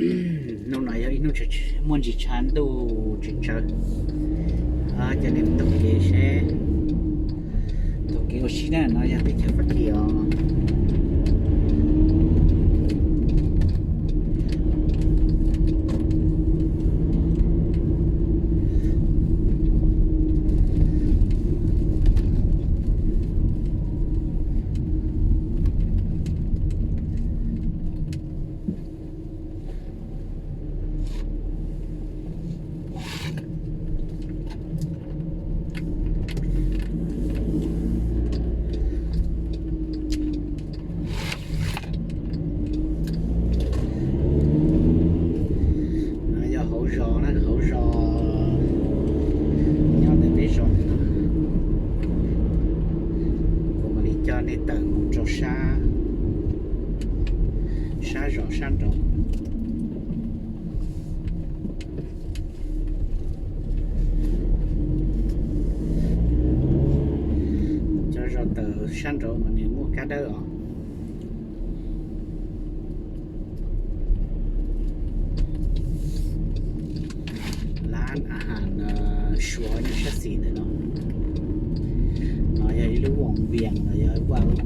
Hnub no yog ib hnub muaj ntsis tshav ntuj tsis tsawv. Coj nej mus taug kev seb, taug kev ua si na, no yog teb chaws Fab Kis os. No yog hauv zos na, hauv zos nyob ntawm peb zos ntawm no. Kuv mam li coj nej tawm mus rau sab, sab zos sab nraud. Cov zos tawm sab nraud mas nws muaj kab dawb os. Lab a has Suav nyob sab xis ntawm no. No yog ib lub voos vias los yog vaj voog,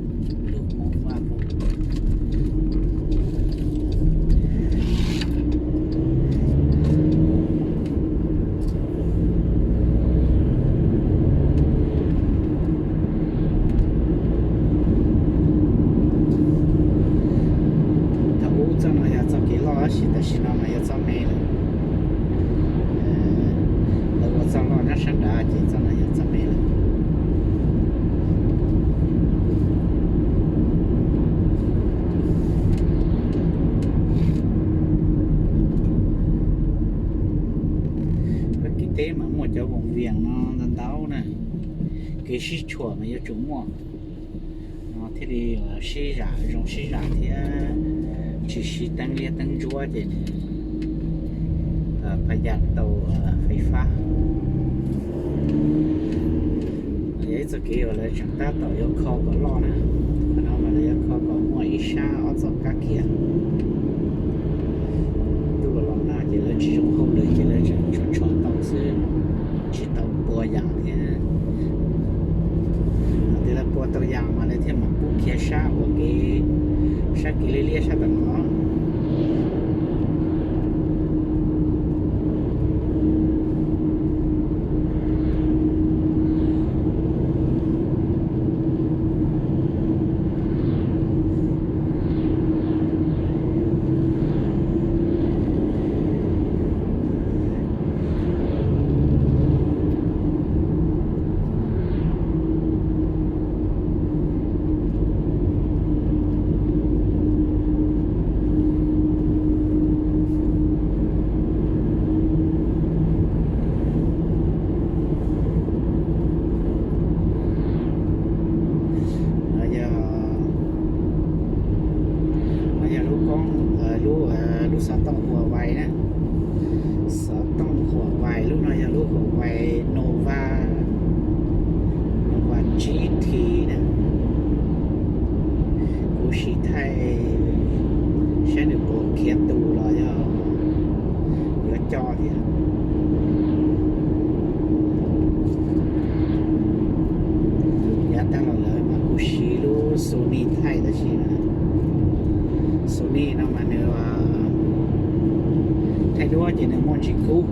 lus Hmoob vaj voog. Thaum ub txoj no yog txoj kev loj tab sis tam sim no mas yog txoj me lawm. Lawv ua txoj loj nyob sab nrad ces txoj no yog txoj me lawm. Fab Kis teb mas muaj cov voos vias no ntau ntau na, kev sib tshuam mas yuav tsum muaj, no thiaj li sib zam zoo sib zam thiab tsis siv teeb liab teeb ntsuab ces nws pha yam tau fais fab. Yog ib txoj kev uas lawv tseem tab tom yuav kho kom loj na, qhov no mas lawv yuav kho kom muaj ib sab ob txoj kab kiag. Ntuj los los no ces lawv tsis zoo hauj lwm ces lawv tseem tshuam tshuam tau xwb, tsis tau pua yas thiab. Thaum twg lawv pua tau yas mas lawv thiaj mam pub khiav sab ua kev, sab kev liab liab sab tom no. Yog, yog lub koob, lub, lub xov tooj Huawei na. Xov tooj Huawei, lub no yog lub Huawei Nova, Nova G T na. Kuv sim thaij saib nws puas khiav tu los yog yuav coj thiab. Yav tag los lawm mas kuv siv lub Sony thaij tab sis Sony no mas nws thaij duab ces nws muaj ntsis kub.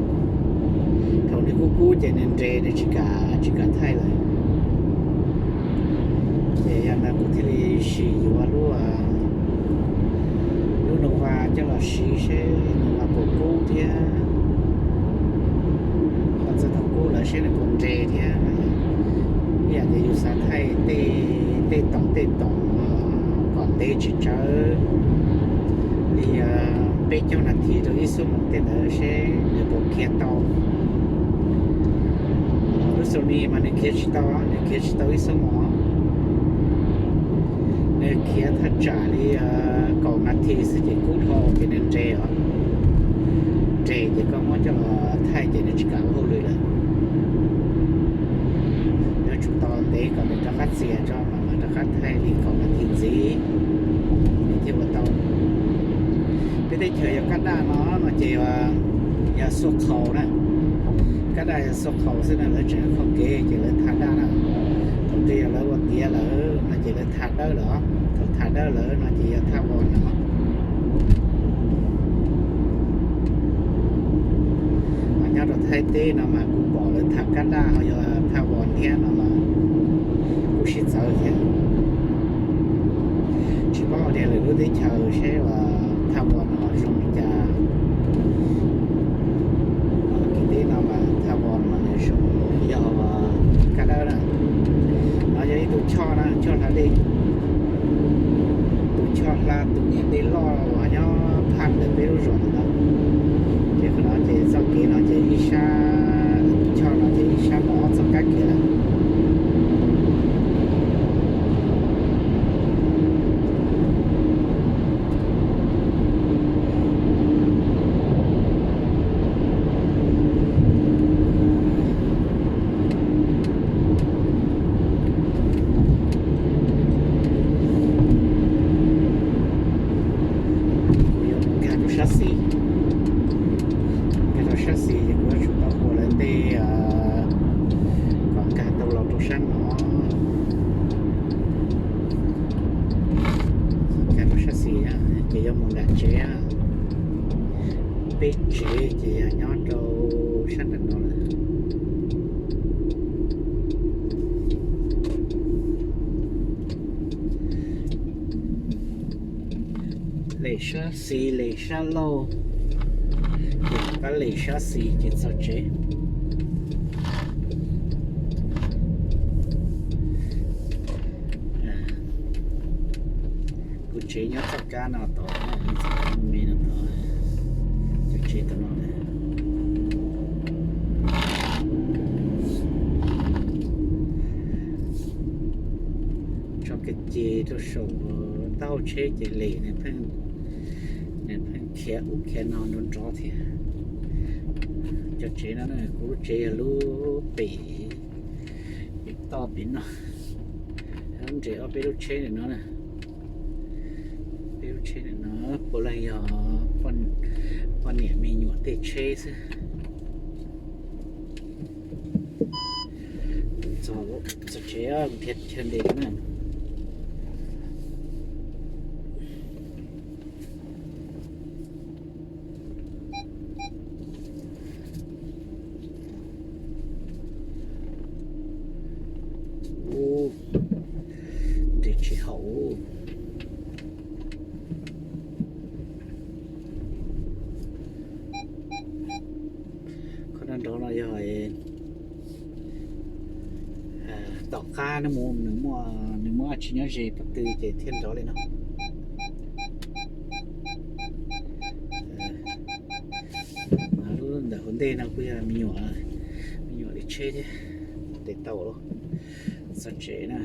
Thaum nws kub kub ces nws nres nws tsis kam, tsis kam thaij lawm. Ces yog ntawd kuv thiaj li sim yuav lub, lub Nova coj los siv seb Nova puas kub thiab. Ho txog thaum kub lawm seb nws puas nres thiab. Ib yam tias yus xav thaij tej, tej toom tej toom kom ntev tsis tsawg li peb caug nas this rau ib xuab moos tej ntawd seb nws puas khiav tau. Lub Sony mas nws khiav tsis tau, nws khiav tsis tau ib xuab moos. Nws khiav thaj tsam li kaum nas this xwb ces kub dhau ces nws nres os. Nres ces koj muab coj los thaij ces nws tsis kam ua hauj lwm lawm. Yuav tsum tos ntev kom nws rov qab txias tso mas mam rov qab thaij li kaum nas this ntxiv, nws thiaj ua tau. Peb teb chaws yog kaj Daj no no ces yog xuaj qhaus na, kab daj yog xuaj qhaus xwb na, lawv tseem qhov kev ces lawv tha daj na. Thaum twg yog lawv ua tiav lawm no ces lawv tha dawb lawm, thaum tha dawb lawm no ces yog thaj vos no. Mas nyob rau Thaib teb no mas kuv pom lawv tha kab daj ho yog thaj vos thiab no mas kuj sib txawv thiab. Tsis paub tias lwm lub teb chaws seb thaj vos no zoo li cas. Kiv teb no mas thaj vos mas nws zoo yog kab dawb na. No yog ib tug choj na, choj hla dej, tus choj hla tus niam dej loj uas nyob phaj ntawm peb lub zos ntawm no. Ces qhov no ces txoj kev no ces ib sab, tus choj no ces ib sab los ob txoj kab kev lawm. Kuv yuav mus nkag rau sab xis, nkag rau sab xis ces kuv yuav tsum tau ua lawv tej kom nkag tau los rau sab no. Nkag rau sab xis ces yuav mus nram tsev. Peb tsev ces yog nyob rau sab nram no lawm. Lem sab xis lem sab laug, ces pab lem sab xis ces txog tsev. Kuv tsev nyob txoj kab no tod, me no tod, cov tsev tom no. Tso kiag ces rau saum taub hau tsheb ces lem, nws pheej khiav ub khiav no nrov nrov thiab. Cov tsev no, kuv lub tsev yog lub pem, pem toj pem no, lub nres ob peb lub tsheb ntawm no na. Peb lub tsheb ntawm no puav leej yog poj niam me nyuam tej tsheb xwb. Txog tsev kuv thiaj chaw ntes na. Ub, nres tsis haum. Qhov nrov nrov no yog tom qab nws muaj, nws muaj dab tsi nyob ze pob tw ces thiaj nrov li no. Lub ntawm hauv ntej no kuj yog me nyuam, me nyuam li tsheb thiab, ntes tau. Txog tsev na.